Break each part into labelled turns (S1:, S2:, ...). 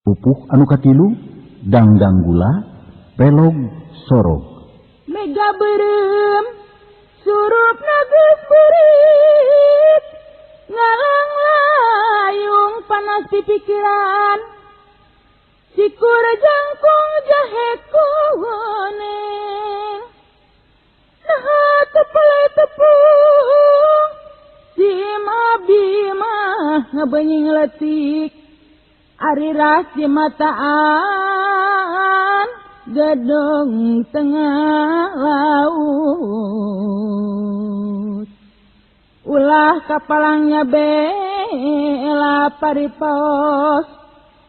S1: Pupuh anu katilu dangdang gula pelog sorog.
S2: Mega beureum surup geus burit ngalang layung panas di pikiran sikur jangkung jahe kuning nah tepelai tepung si abdi mah ngabenying letik ari ras di mataan gedung tengah laut ulah kapalangnya bela paripos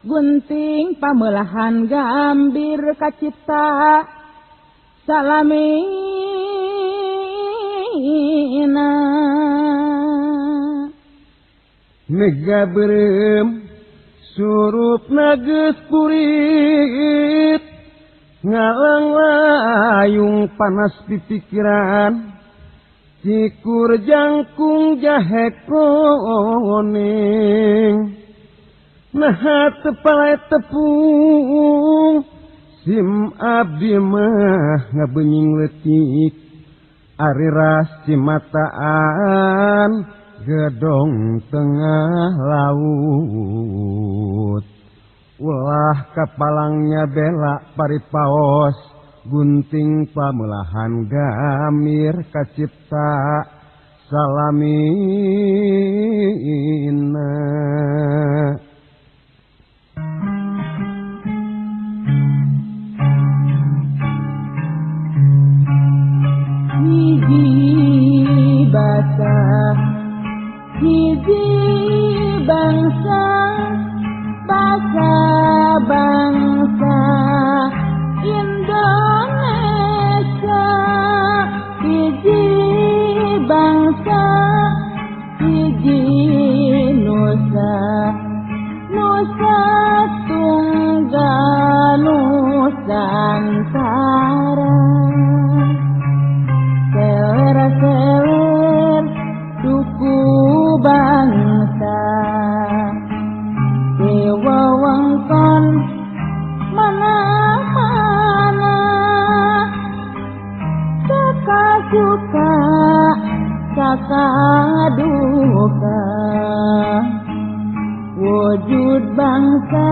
S2: gunting pamelahan gambir kacipta salamina.
S3: Mega beureum surup geus burit ngalang layung panas di pikiran cikur jangkung jahe kuning nah tepalai tepung sim abdi mah ngabenying letik ari ras cimataan gedong tengah laut ulah kapalangnya bela paripaos gunting pamelahan gamir kacipta salamina.
S2: Hiji basa hiji bangsa basa bangsa Indonesia hiji bangsa hiji nusa nusa tunggal nusantara seler-seler suku bangsa dewa wengkon mana-mana suka suka suka duka wujud bangsa